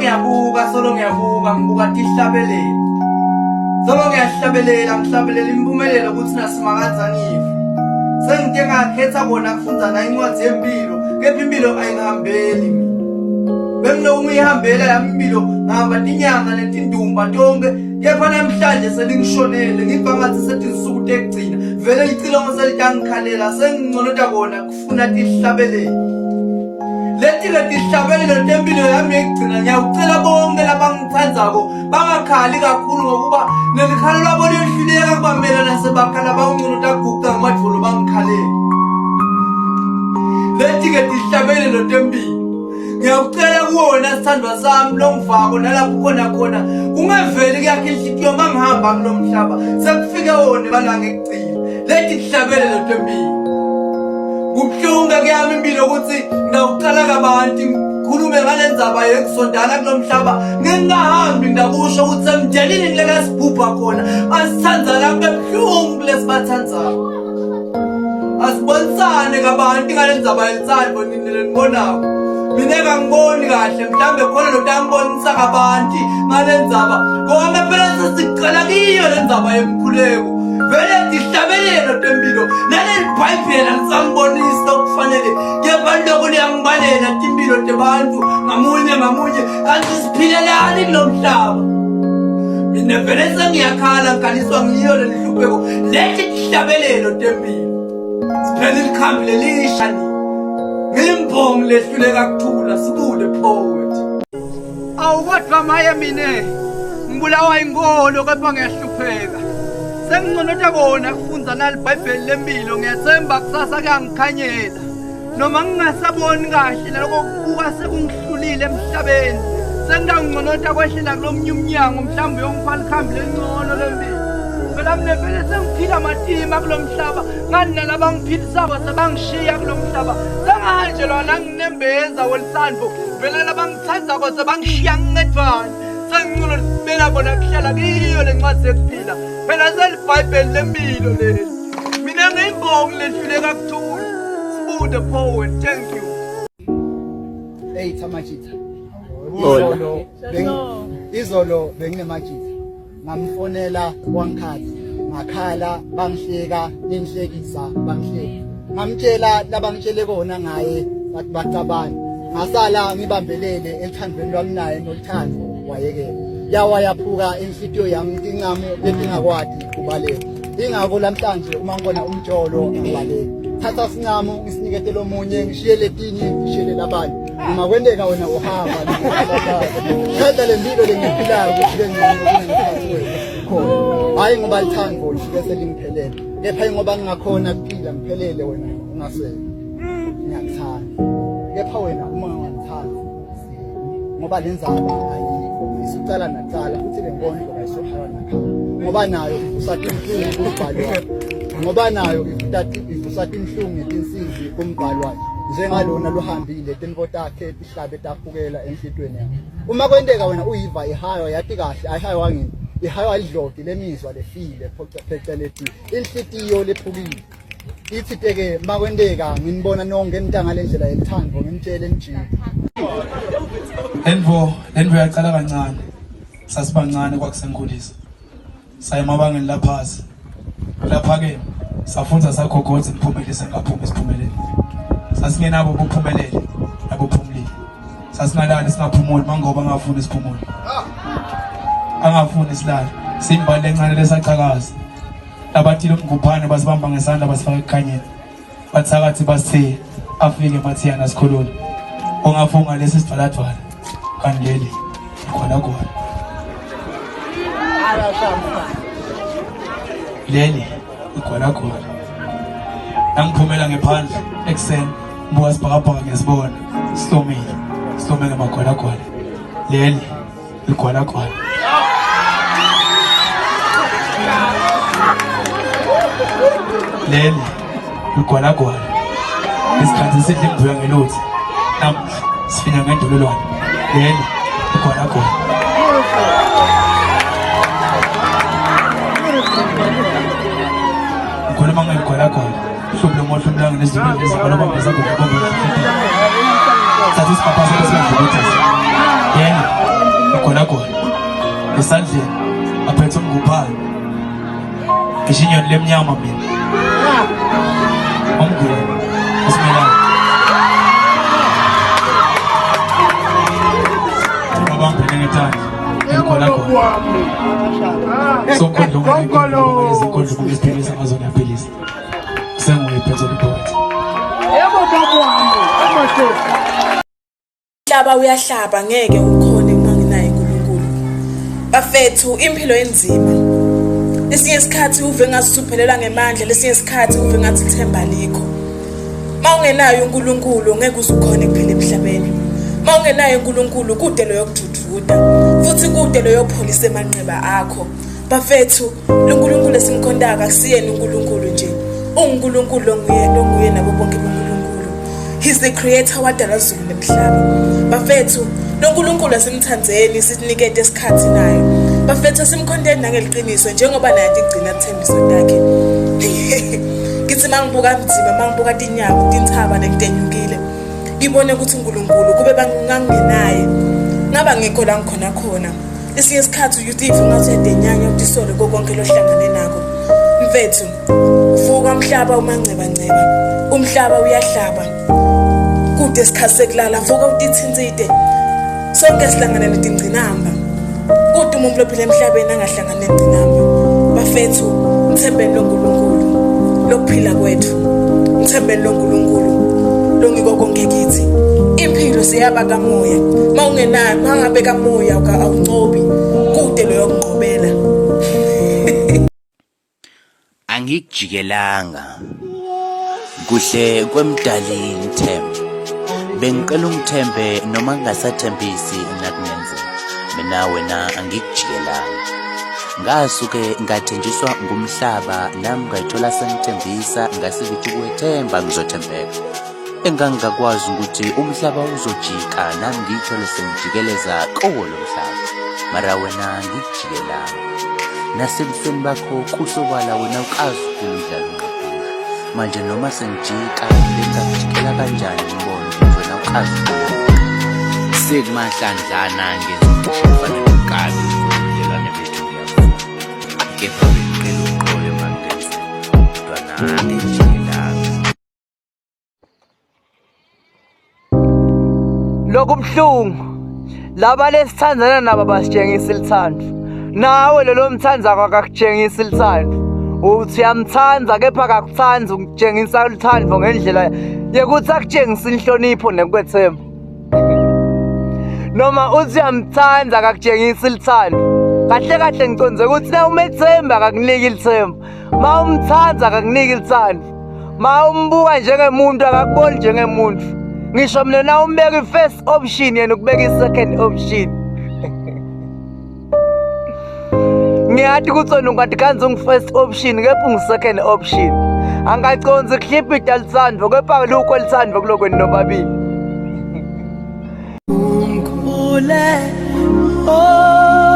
ngiyabuka, solo ngiyabuka, ngibuka tihlabelelo. Solo ngiyahlabelela, ngihlabelela impumelelo ukuthi nasimakadza ngive. Sengike ngakhetha kona kufunda na incwadi yempilo, kepha impilo ayingihambeli mina. Bengiloku ngiyihambela yami impilo, ngihamba tinyanga netindumba tonke, kepha namhlanje selingishonele, ngiva ngathi setinsuku tekugcina. Vele licilongo selitangikhalela, senginconota kona kufuna tihlabelelo. Leti-ke tihlabelelo tempilo yami yekugcina, ngiyawucela bonke labangitsandzako bangakhali kakhulu ngokuba nelikhalo lwabo liyehluleka kubamela nasebakhala bawuncono taguca ngamadvolo bangikhalele. Leti-ke tihlabelelo tempilo. Ngiyakucela kuwe wena sithandwa sami longivako nalapho ukhona khona kungeveli kuyakha inhlitiyo uma ngihamba kulo mhlaba sekufike wona emalanga ekugcina. Leti tihlabelelo tempilo. Kubuhlungu kuyami impilo ukuthi ngawuqala kabanti ngikhulume ngale ndzaba yekusondana kulo mhlaba ngingahambi ndakusho ukuthi emndenini ngileke sibhubha khona asithandzana kube buhlungu kulesibathandzayo. Asibonisane kabanti ngale ndzaba yelithando nina lenibonako. Mina kangiboni kahle mhlambe khona lotangibonisa kabanti ngale ndzaba ngoba phela sesicela kiyo le ndzaba yemkhuleko. Vele tihlabelelo tempilo naleli bhayibheli alisangibonisi okufanele kepha lokho liyangibalela timpilo tebantu ngamunye ngamunye kanti siphilelani kulo mhlaba. Mina vele sengiyakhala ngikhaliswa ngiyo leli hlupheko leti tihlabelelo tempilo siphela ilikhambi lelisha ni ngimbongi lehluleka kuthula sibude poet. Awu kodwa maye mina ngibulawa inkolo kepha ngiyahlupheka. Senginconota kona kufunza nali Bhayibheli lempilo ngiyathemba kusasa kuyangikhanyela. Noma ngingasaboni kahle naloko kubuka sekungihlulile emhlabeni. Sengingangconota kwehlela kulomunye umnyango mhlawumbe uyongipha likhambi lelingcono lempilo. Phela mina vele sengiphila matima kulo mhlaba ngani nalabangiphilisako sebangishiya kulo mhlaba. Sengahanjelwa nanginembeza welisandvo vele labangithandzako sebangishiya ngingedvwana. Sengingcono bela bona kuhlala kiyo lencwadzi yekuphila. Phela selibhayibheli lempilo leli. Mina ngiyimbongi lehluleka kuthula. Sibu the poet, thank you. Hey Thamajitha. Izolo beng izolo benginemajitha. Ngamfonela wangikhathi. Ngakhala bangihleka ningihlekisa bangihleka. Ngamtshela labangitshele kona ngaye bathi bacabana. Ngasala ngibambelele eluthandweni lwami naye noluthando wayekela. Yawa yaphuka inhlitiyo yami tincamu letingakwati kubaleka. Ingakho namhlanje uma ngibona umjolo ngibaleka. Thatha sincamu ngisinikete lomunye ngishiye letinye ngishiyele labanye. Uma kwenteka wena uhamba Shada le mpilo lengiyiphilayo ukuthi bengcono kunangiphansi kwethu khona. Hayi ngoba lithando lifike selingiphelele. Kepha ngoba ngingakhona kuphila ngiphelele wena ungasele. Ngiyakuthanda. Kepha wena uma ungangithandi ngoba le ndzaba ayikho isucala nacala futhi le nkondlo kayisuhaya nakhala ngoba nayo ivusa tinhlungu kumbhali wakhe ngoba nayo ivusa tinhlungu ngetinsizi kumbhali wakhe njengalona luhambile tintfo takhe tihlabe taphukela enhlitweni yakhe uma kwenteka wena uyiva ihaywa yati kahle ayihaywa ngini ihaywa lidloti lemizwa lefile pheceleti inhlitiyo lephukile ithi teke makwenteka nginibona nonke nitanga le ndlela yelithando ngimtshele nijike. Lendvo lendvo yaqala kancane sasibancane kwakusenkulisa saya emabangeni laphasi lapha-ke safunda sagogodza imiphumela sengaphumi siphumelele sasingenabo buphumelele nabuphumulile sasingalali singaphumuli mangoba angafuni siphumule angafuni silale simbali lencane lesachakaza labathile umguphane basibamba ngesandla basifaka ekukhanyeni bathakathi basithiye afike emathiyana sikhulule ongafunga lesi sidvaladvala kanti leli igwalagwala leli igwalagwala nangiphumela ngephandle ekuseni ngibuka sibhakabhaka ngiyasibona sihlomile sihlome ngamagwalagwala leli Ligwalagwala. Leli ligwalagwala. Isikhathi sidla imbuya ngeluthi. Namuhla sifinya ngendololwane. Leli ligwalagwala. Ngikhuluma ngeligwalagwala. Hlubu lomohla umlanga nezulu lezibalo bambeza kuhle bombe. Thatha isibhabha sakho siyadlubutha. Yena. Esandleni aphethe umnguphane. Ngisho inyoni lemnyama mina. Umnguni. Usimelana. Babambene ngethanda. Ngikhona khona. Sonkondlo izinkondlo ngiziphilisa ngazo ngiyaphilisa. Senguye phethe poet. Yebo baba wami, amadoda. Umhlaba uyahlaba ngeke ukhone uma nginaye uNkulunkulu. Bafethu impilo inzima. Lesinye isikhathi uve ngathi usuphelelwa ngemandla, lesinye isikhathi uve ngathi ithemba likho. Uma ungenayo uNkulunkulu ngeke uze ukhone kuphila emhlabeni. Uma ungenayo uNkulunkulu kude loyo kudududa futhi kude loyo pholisa emanxeba akho. Bafethu loNkulunkulu esimkhontayo akusiyena uNkulunkulu nje. UnguNkulunkulu longuye longuye nabo bonke boNkulunkulu. He's the creator wadala izulu nemhlaba. Bafethu loNkulunkulu asimthandzeni sinikete isikhathi naye. Bafethu asimkhonteni nangeliqiniso njengoba naye atigcina thembiso takhe. Ngithi mangibuka mzima mangibuka tinyawo tintsaba lengitenyukile ngibone ukuthi uNkulunkulu kube bangangenaye ngaba ngikho la ngikhona khona. Esinye isikhathi uyuthi if ungathi uyadenyanya utisole kokonke lohlangane nako. Mfethu, vuka umhlaba umanceba nceba. Umhlaba uyahlaba. Kude isikhathi sekulala, vuka utithintsite. Sonke sihlangana netingcinamba. Kude umuntu lophila emhlabeni angahlangani nengcinamba. Bafethu, mthembeni loNkulunkulu lokuphila kwethu. Mthembeni loNkulunkulu longiko konke kithi. Impilo siyaba kamoya. Mawungenayo, mangabe kamoya awuncobi. Kude loyo kunqobela. Angikujikelanga kuhle kwemdali ngithembe bengicela ungithembe noma ngingasathembisi nakungenzeka mina wena angikujikelanga ngasuke ngathenjiswa ngumhlaba nami ngayithola sengithembisa ngase ngithi kuwethemba ngizothembeka engangingakwazi ukuthi umhlaba uzojika nami ngiyithole sengijikeleza kowo lo mhlaba mara wena ngikujikelanga nasebusweni bakho kusobala wena ukazi ukhulu umdlalo ungqabhusha manje noma sengijika bengingakujikela kanjani ngibone ukuthi wena ukazi ukhulu sekumahlandlana ngenza ukuthi kufana nokabi ubudlelwane bethu ngiyavuma kepha bengicela uqole makungenzeka mntwana angijikelanga. Lokubuhlungu laba lesithandana nabo basitshengisa ilithando nawe lelo mthandzako akakutshengisa ilithando uthi uyamthanda kepha akakuthandi ukutshengisa uthando ngendlela yokuthi akutshengise inhlonipho nekwethemba noma uthi uyamthanda akakutshengisa ilithando kahle kahle ngiconze ukuthi na umethemba akakuniki ilithemba ma umthanda akakuniki ilithando ma umbuka njengemuntu akakuboni njengemuntu ngisho mina na umbeka i-first option yena ukubeka i-second option ngiyathi ukuthi wena ungathi kanzi ungu-first option kepha ungu-second option angaconzi kuhlipita lithando kepha lukho lithando kulokweni nobabili. Umkhule oh.